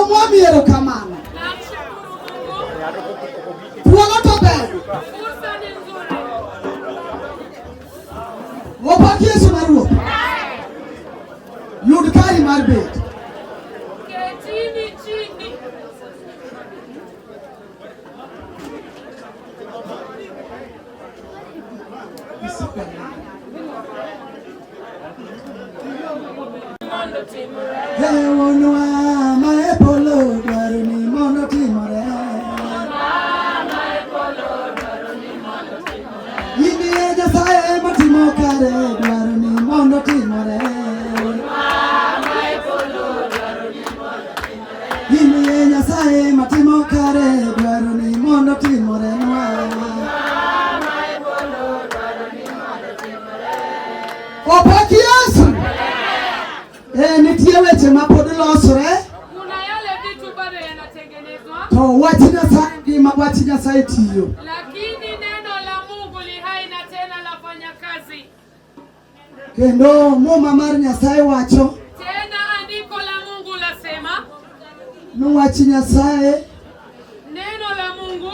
Mwami erokamano. Namshukuru Mungu. Thuolo to ber. Fursa ni nzuri. Opak Yesu ma Ruoth. Yud kari mar bet. Ketini chini. Mondo timore. Wuonwa ma e polo dwaro ni mondo timore. In e Nyasaye matimo kare dwaro ni mondo timore. In e Nyasaye matimo kare dwaro ni mondo timore nwa. Opak Yesu. Eh, nitie weche ma pod losore Kuna yale vitu bado yanatengenezwa, to wach Nyasaye ngima, wach Nyasaye tiyo. lakini neno la Mungu li hai na tena lafanya kazi. Kendo muma mar Nyasaye wacho Tena andiko la Mungu lasema, ni wach Nyasaye neno la Mungu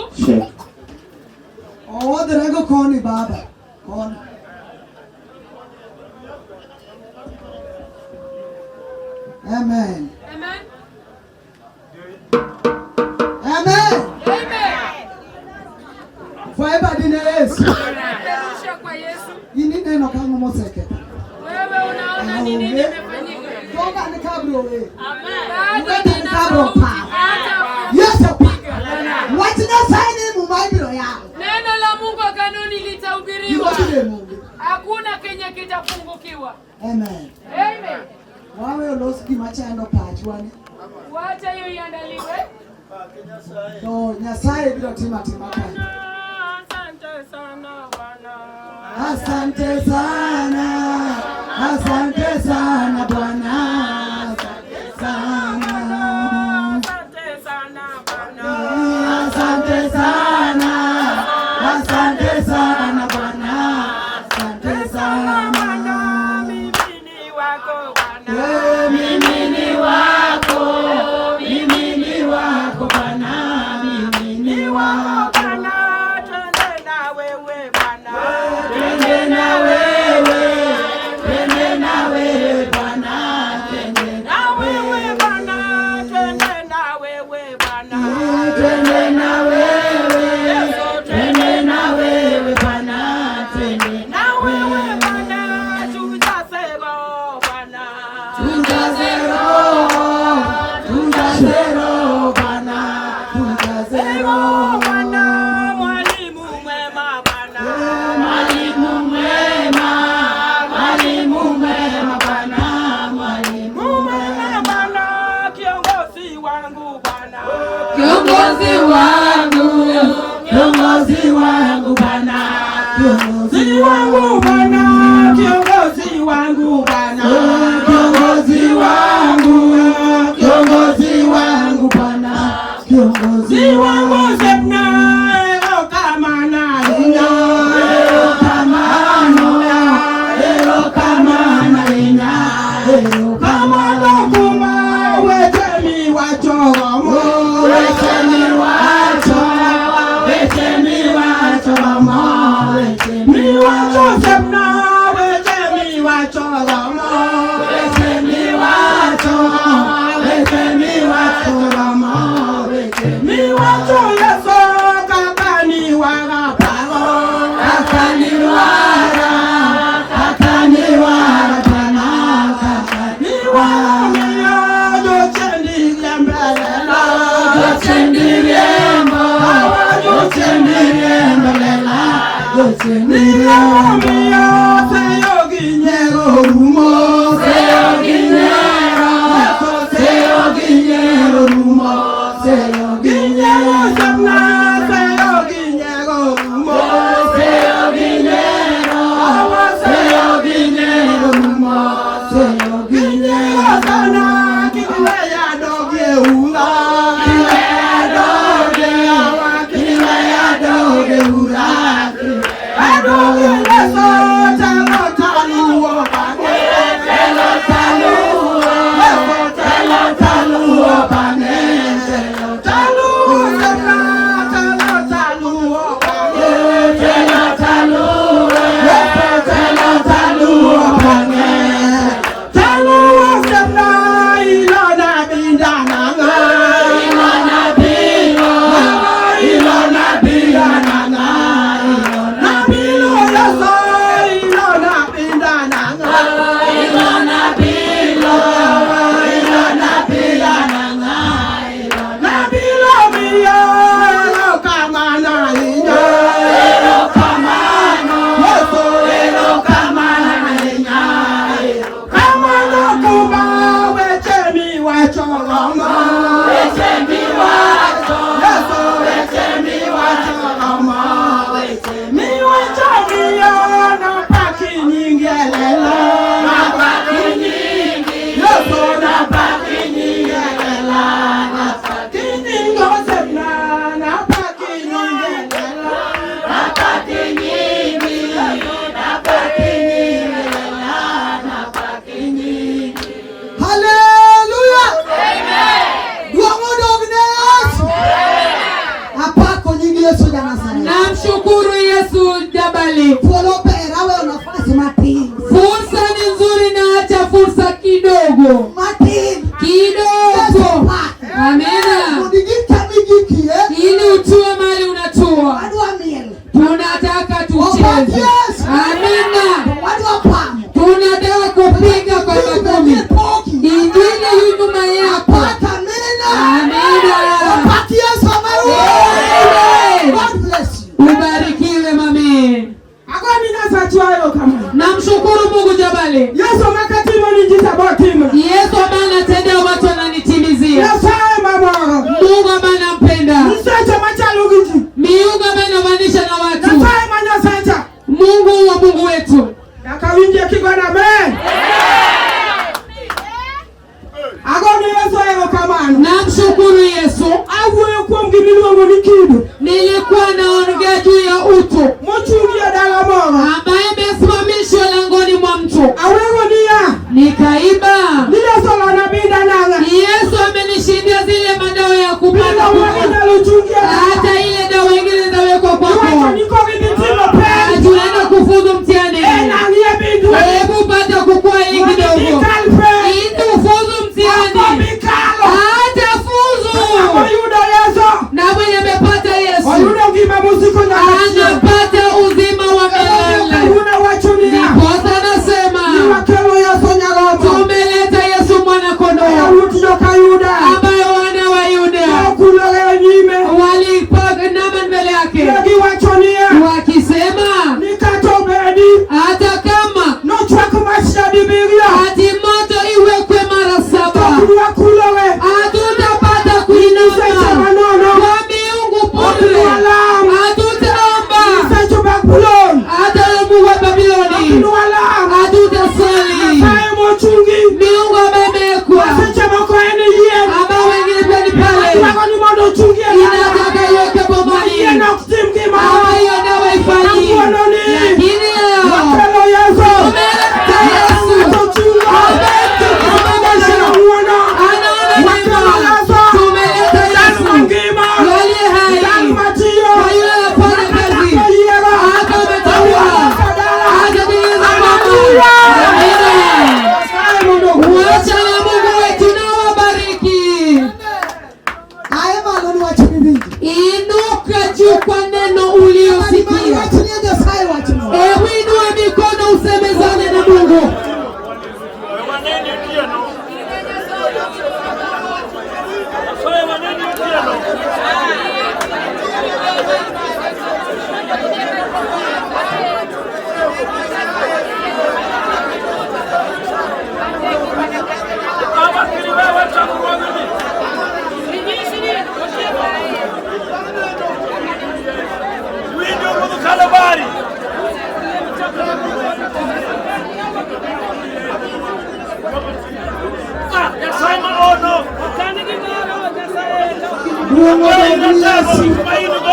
owodhrego koni baba koni. Amen. Amen. Amen. Amen. Fwaiba dine Yesu. Peperusha kwa Yesu. In ineno kang'o moseketho. Wewe unaona ni nini imefanyika? Dhoga ni kabro we. Bado Lweta ni nina kabro sauti pa. hata Yesu pa. Wach Nyasaye ni muma ibiro yawo. neno la Mungu wa kanuni litahubiriwa. Gima biro e mumbi. Hakuna kenye kitapungukiwa. Amen. Amen. Wawe olos gima chando pachwa ni. Wacha hiyo iandaliwe. To Nyasaye biro timo atima ka. Asante sana Bwana. Asante sana. Asante sana Bwana. Asante sana. Asante sana Bwana. Asante sana. Asante sana Bwana. Asante sana. Bwana, mimi ni wako Bwana. Eh, mimi ni wako, mimi ni wako Bwana, mimi ni wako. Bwana, twende na wewe Bwana. Twende na wewe, twende na wewe Bwana, twende Na wewe Bwana, twende na wewe Bwana. twende na wewe, twende na wewe Bwana, twende Na wewe Bwana, tujaze Roho Bwana. tujaze Roho, tujaze Roho Bwana, tujaze Roho Bwana, mwalimu mwema Bwana. Mwalimu mwema, mwalimu mwema Bwana, mwalimu Mwema Bwana, kiongozi wangu Bwana. Kiongozi wangu, kiongozi wangu Bwana, kiongozi wangu Bwana, kiongozi wangu Bwana. Kiongozi wangu, kiongozi wangu Bwana, kiongozi Si wangu Sebna, erokamano ahinya. Erokamano, erokamano ahinya, erokamano. Kamano kuma weche miwacho romo. Weche miwacho, weche miwacho romo, weche Miwacho Sebna, weche miwacho romo. Weche miwacho, weche miwacho romo, weche Miwacho Yesu kaka niwara paro. Kaka niwara, kaka niwara Bwana, kaka Miwara miyo jochendi riembe lela. Jochendi riembo, jochendi riembo lela, jochendi riembo. Miyo seyo gi nyiero rumo. Seyo gi nyiero, seyo gi nyiero rumo, seyo gi Nyiero nyiero. Sebna, seyo gi nyiero rumo. Seyo gi nyiero, seyo gi nyiero rumo, seyo gi Nyiero nyiero. sana kik weya dogi e ura. Kiweya doge, kiweya doge ura, kiweya Adogi doge. Yesu. pale. Yesu makatimo ni ji tabotimna. Yesu ambaye anatendea watu ananitimizia. Nyasaye mamoro. Mungu ambaye anampenda, Nyiseche machalo gi ji. miungu ambaye inavanisha na watu, Nyasaye ma Nyasacha. Mungu wa Mungu wetu. Nyaka winjie kigona amen. Agone Yesu erokamano. Namshukuru Yesu. Awuoyo kuom gimiluongo ni kido. Nilikuwa naongea juu ya utu Mochungi e dala moro. ambaye imesimamishwa langoni mwa mtu, Awero niya. nikaiba. Ni Yesu olona binda nang'a. Yesu amenishindia zile madawa ya kupata Binda moro kufa. inyalo chungi e dala. Hata ile dawa ingine inawekwa Iwacho kwako, ni koro idhi timo penj. tunaenda kufuzu mtihani. E nang'ie bindwa. Hebu pata kukua hii Mondo kidogo ikal penj. ili ufuzu mtihani. Obikalo. Hata fuzu Oyudo Yesu. na mwenye amepata Yesu Oyudo ngima mosiko nyaka chieng'. anapata uzima wa milele. Kawuono wacho niya. Ndiposa nasema Ni wakelo Yesu nyarombo. tumeleta Yesu mwana kondoo Yawuot joka Yuda. ambaye wana wa Yuda Okulore e nyime. walipanama mbele yake Ne giwacho niya. wakisema, Ni kata obedi. hata kama Nochwak mach nyadibiriyo. ati moto iwekwe mara 7 To wakulore. hatutapata Nyiseche kuinama manono. kwa miungu Ok bure, nwalam. hatutaomba Nyiseche Babulon. hata na Mungu wa Ok Babiloni, nwalam. hatutasali Nyasaye mochungi. miungu ambayo imewekwa, Seche moko en yien. ambao wengine pia ni pale Atwago ni mondo ochungi e dala. inataka iweke Ma yien bomani ok tim gimoro. ama hiyo dawa ifanyi, Kawuono ni lakini leo wakelo Yesu. tumeleta Yesu Atochungo. ambaye tumesimamisha, Ng'uono. anaona Wakelo neema. Yesu. Tumeleta Dhano Yesu mangima. aliye hai Dhano matiyo. kwa yule anafanya kazi Oyiero. hata ameteua hatatengeneza mama. Amina. Nyasaye mondo ogwedhu. Wacha na Mungu wetu na wabariki. Aye malo ni wach miwinjo. Inuka juu kwa neno Mani uliosikia. wach ni Nyasaye wachno. Hebu inua mikono usemezane na Mungu. Duong' odog ni Yesu.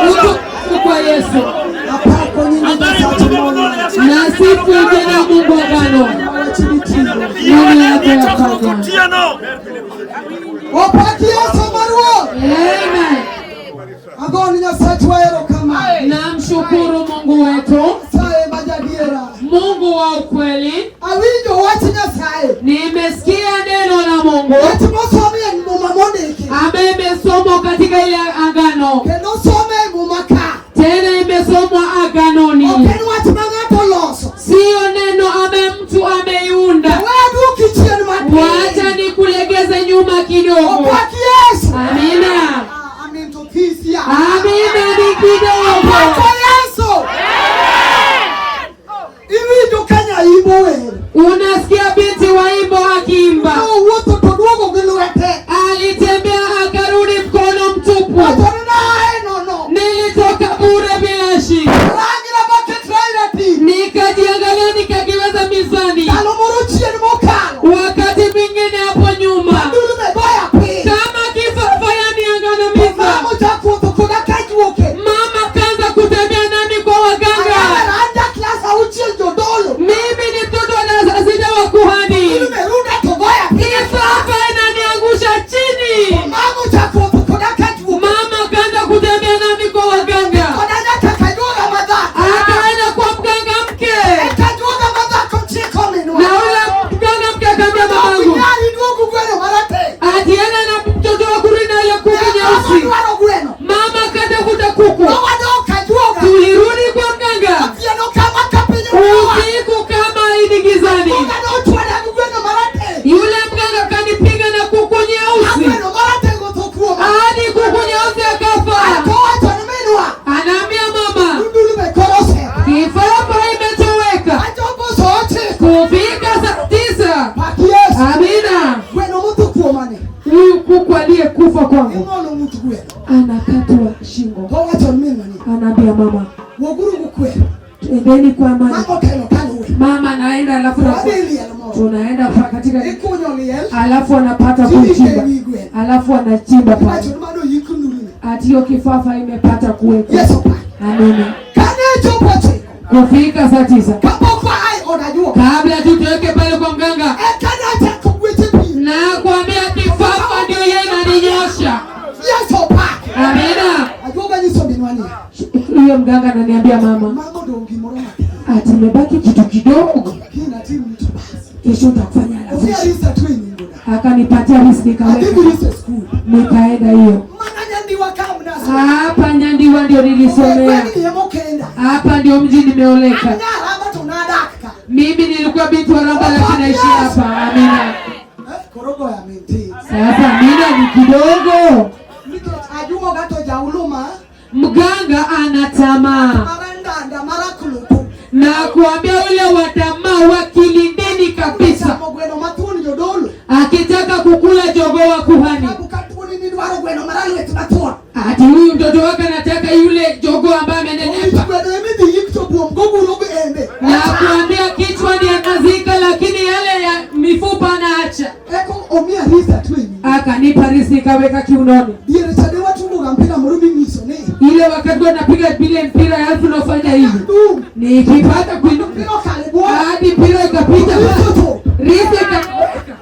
Utukufu kwa Yesu. Apako nying Nyasaye mondo. Na sifu jina Mungu agano. Wach mitiyo. Neno yako ya kwanza. Opak Yesu maruoth. Amen. Agoni Nyasachwa erokamano. Namshukuru Mungu wetu, Nyasaye ma jadiera. Mungu wa ukweli. Awinjo wach Nyasaye. Nimesikia neno la Mungu Wach mosom e Muma mondiki. ambaye imesomwa katika ile agano, Kendo osome e Muma ka. tena imesomwa aganoni, Ok en wach ma ng'ato oloso. siyo neno ambaye mtu ameiunda. We aduoki chien matin. Wacha nikulegeze nyuma kidogo. Opak Yesu. Amina, Ah, amin to thisia. amina ni kidogo. Opako Yesu. Iwinjo ka nyaimbo wer. Unasikia binti waimbo akiimba, Nowuotho to duogo gi lwete. alitembea akarudi mkono mtupu. Wacho ni nae nono. Amina. Gweno motho kuomani. Huyu kuku aliyekufa kwangu Ing'olo ng'ut gweno. anakatwa shingo. Towacho ni minwa ni. Anaambia mama, Wuoguru gi kwe. endeni kwa amani. Mama otelo kaluwe. Mama anaenda alafu Wadhi liel moro. tunaenda pa katika Ikunyo liel. alafu anapata Tiyike kuchimba, ewi gweno. alafu anachimba Iwacho pale, ni mano yik ndulune. ati hiyo kifafa imepata kuwekwa. Yesu opaki. Amina. Kane chopo ochiko. Kufika saa 9 Kapok waai od ajuoga. kabla tutoke pale kwa mganga, Eka nachako gweche pi. na kuambia kifafa ndio yeye ananinyosha. Yesu opaki. Amina. Ajuoga nyiso minwa niya. Huyo mganga ananiambia mama, Mago odong' gimoro matin. ati imebaki kitu kidogo, Kiny atimni to bas. kesho utakufanya Omiya alafu. risa atwe nyingona. Akanipatia risi Adhi nikaweka, gi risa e skul. nikaenda hiyo Mana nyandiwa ka mnaso. hapa Nyandiwa ndio nilisomea, Gweng'ni ema okenda. hapa ndio mji nimeoleka. An nyaramba to nadak ka. Mimi nilikuwa binti wa Ramba, lakini naishi hapa. Amina. Eh, Koro goya min tin. Sasa amina ni kidogo. Nikech ajuoga to jauluma Mganga ana tamaa mara ndanda mara kuluku. na kuambia yule wa tamaa wa kilindini kabisa, Chamo gweno mathuon jodolo. akitaka kukula jogoo wa kuhani, Sababu ka tuoni ni dwaro gweno maralwet mathuon. ati huyu mtoto wake anataka yule jogoo ambaye Owich amenenepa, gweno emidhi yik to buom goguro go embe. na kuambia kichwa ndiye anazika, lakini yale ya mifupa anaacha. Eko omiya risa atwe nyingi. Akanipa risi nikaweka kiunoni. Diere cha ne watugo ga mpira moro minyiso ni. Ile wakati napiga vile mpira alafu nafanya hivi, Dum. nikipata kuinuka Mpira okale bwo. hadi mpira ikapita Risa to. risi ikaweka.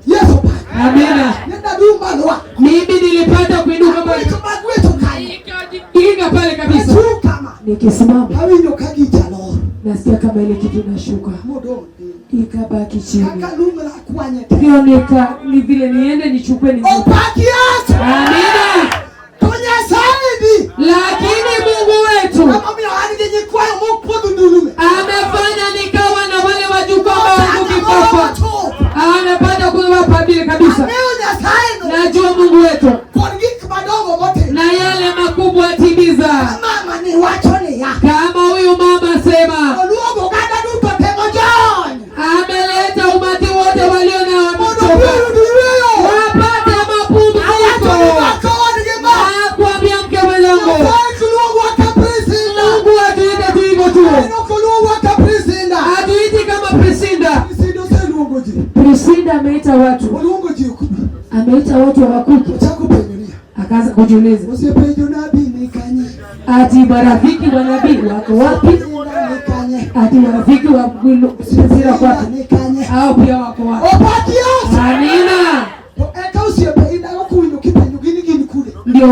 Yesu opaki. Amina. Nenda dum malo. Mimi nilipata kuinuka Gwecho pale magwecho kanyo. kinga pale kabisa, Achung' kama. nikisimama Awinjo ka gicha lor. nasikia kama ile kitu inashuka Modong' piny. ikabaki chini, Kaka lum rakwanye te. ndio nika ni vile niende nichukue ni Opak Yesu. Amina. To Nyasaye bi. Lakini Mungu wetu Emomiyo an gi nyikwayo mok puodho ndulume. amefanya nikawa na wale wajukuu ambao Otanga kifafa, moro chuth. amepata kuwapa vile kabisa. Ang'eyo Nyasaye no. Najua Mungu wetu Kod gik madongo motimo. na yale makubwa atimiza. Mama ni wacho niya. Kama huyu mama sema Oluongo oganda duto te mojony. ameleta umati wote walio na Mondo wamechoka obi oyud yweyo. wapate Awacho ni mapumziko. ma kodgi ma. Na kuambia mke mwenzangu, Nyasaye ok luongwa ka Priscilla. Mungu atuite tu hivyo tu, En ok oluongwa ka Priscilla. atuiti kama Priscinda. Priscilla oseluongo ji. Priscinda ameita watu, Oluongo ji ok bi. ameita watu hawakuja. Ochako penjo niya. Akaanza kujiuliza Osiepenjo nabi ni kanye? ati marafiki wa nabii wako wapi? Priscilla ni kanye? Ati marafiki wa Priscilla wako Priscilla wapi? ni kanye? Hao pia wako wapi? Opak Yesu. Amina. To eka osiepe indago kuwinjo kipenjo gini gin kure. Ndio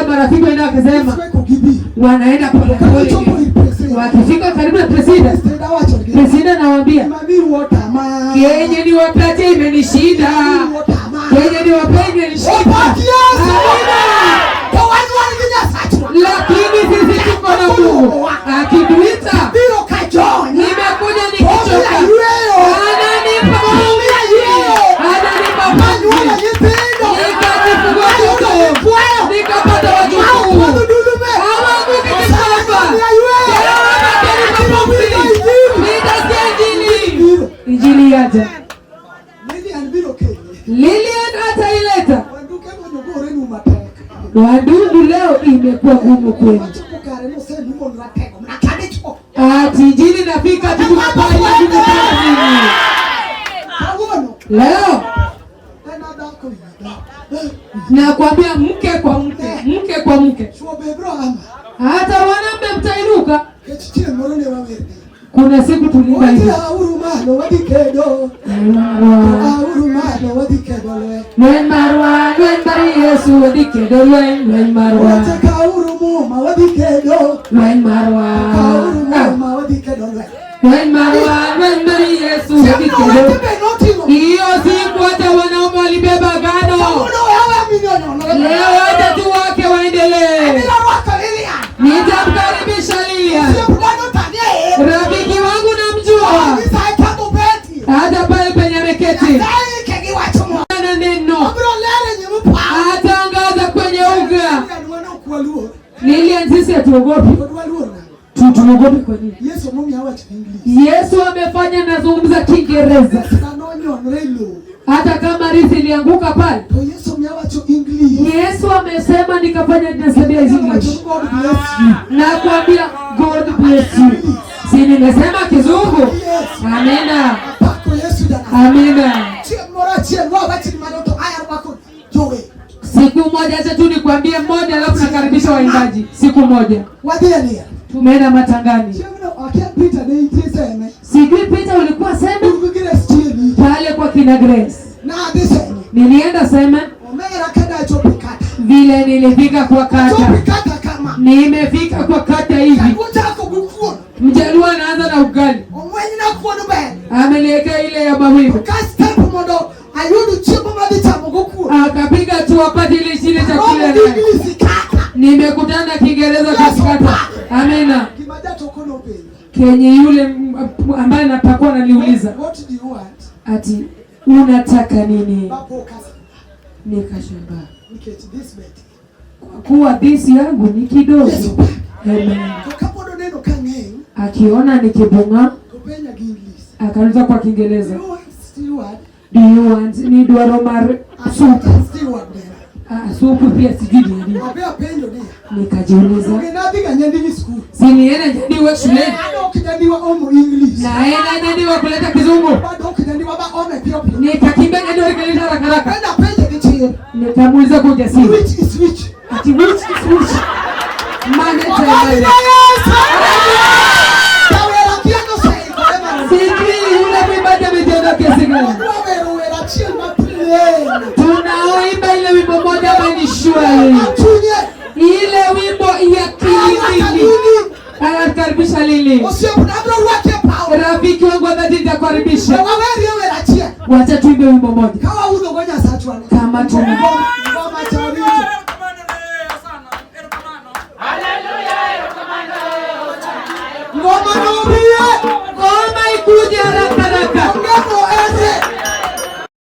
marafiki waenda wakasema, Isweko gibi. wanaenda Ka gichopo polepole, ir Priscilla. wakifika karibu na Priscilla, Priscilla wachonegi. Priscilla nawaambia Mami wuotama. kenye niwapatie imenishinda, Wuotama. kenye niwapee imenishinda. Opak Yesu. Amina. To wan wan gi Nyasachwa. Lakini sisi tuko na Mungu akituita, Biro ka jony. nimekuja Omiya nikichoka, yweyo. ananipa Omiya yweyo. ananipa Anyuolo pumzi, nyithindo. nikajifungua Ayudo mtoto, nyikwayo. nikapata Aupuodho wajukuu, dulume. hawaanguki kifafa. Omiya yweyo. Tena Abiro winjo Injili. nitasikia Injili. Biro. Injili yaja, Lilian biro kele. Lilian ataileta. Wanduke monyogore nu matek. Wadudu leo imekuwa gumu kweli. Wachopo kare nosemi mon ratego mana ka dichuo. Ati injili nafika tukapaya tukapaya. Kawuono Leo en adhako higa. nakwambia mke kwa mke, mke kwa mke, Chuo be bro ama. hata wanaume mtainuka. Kech chieng' moro ne wawer. Kuna siku tuliimba Wadhi hivi auru malo wadhi kedo. Auru malo wadhi kedo lweny. lweny marwa, lweny mar Yesu wadhi kedo lweny, lweny marwa, Wacha kauru muma wadhi kedo. lweny marwa, Kauru muma wadhi kedo lweny. lweny marwa, lweny mar Yesu wadhi Chieng'no owete kedo. be notimo. Hiyo siku hata wanaume walibeba gano. Kawuono wewe minyonyono. Leo hata tu wake waendelee. Abiro rwako Lilian. Nitamkaribisha Lilian, Osiep dhano tanie. rafiki wangu namjua, Nyasaye kama obeti. hata pale penye ameketi Nyasaye ike gi wach moro. ana neno, Obiro lere nyim pap. atangaza kwenye uga. Lilian wan ok waluor. Lilian, sisi hatuogopi. Pod waluor nang'o? Tuogopi kwa nini? Yesu momiyo awacho English. Yesu amefanya nazungumza Kiingereza. Yesu na nonyo. nonre lowo. Hata kama risi ilianguka pale, To Yesu miawacho English. Yesu amesema nikafanya nasabia Wacho English. ni God bless you. Nakwambia God bless you. Si nimesema kizungu? Yes. Amina, Apako Yesu jana. amina. Chieng' moro achiel wawach ni mano to aya rwako jowe. Siku moja, acha tu nikwambie moja, alafu nakaribisha waimbaji. Siku moja Wadhi e liel. tumeenda matangani, Chieng'no akia Peter ne nitie Seme. sijui Peter ulikuwa Seme Un gi Grace Chieni. pale kwa kina Grace. Nadhi Seme. Nilienda Seme, Omera kada achopo kata. vile nilifika kwa kata, Achopo kata kama. nimefika kwa kata hivi, Jaluo chako gi kuon. Mjaluo anaanza na ugali, Ong'weny na kuon ber. ameniwekea ile ya mawimbi, Ka step mondo ayud chiemo madhi chamo go kuon. akapiga tu apate ile chile chakula Romo gi naye. English kata. Nimekutana na Kiingereza katikati. Amina. Gima jatoko nopenjo. Kenye yule ambaye napakua ananiuliza What do you want? ati unataka nini? Bapo kasa. Nikashangaa Nikech this bet. kwa kuwa dhisi yangu ni kidogo. Yesu pak. Amen. To kapod oneno ka ng'eny Akiona nikibung'a to penja gi English. akaniuliza kwa Kiingereza, You want steward? do you want ni dwaro mar supu? Steward nera. Ah, supu pia sijui ni nini. Abe apenjo niya. Nikajiuliza, Donge nadhi ga Nyandini school. si niende Nyandiwa shuleni? Adok Nyandiwa omo English. Naenda Nyandiwa kuleta kizungu. Badok Nyandiwa ba ome piyo piyo. Nikakimbia Nyandiwa nikaleta haraka haraka. Bende apenje gi chir. Nikamuuliza kwa ujasiri, Which is which? ati which is which? Mane Owadhi tayari. na Yesu! Jawer akia noseikore mar Sijui yule mwimbaji amejiandaa kiasi gani. Odwa wero wer achiel ma plain. Tunaoimba ile wimbo moja ambayo ni shwari, Achunye. ile wimbo ya kililili. Lili. Anakaribisha Lili, Osiepna abiro rwaki e paw. rafiki wangu wa dhati, We nitakukaribisha. wawerie wer achiel. Wacha tuimbe wimbo moja Ka waudho go Nyasachwa ni. kama tuna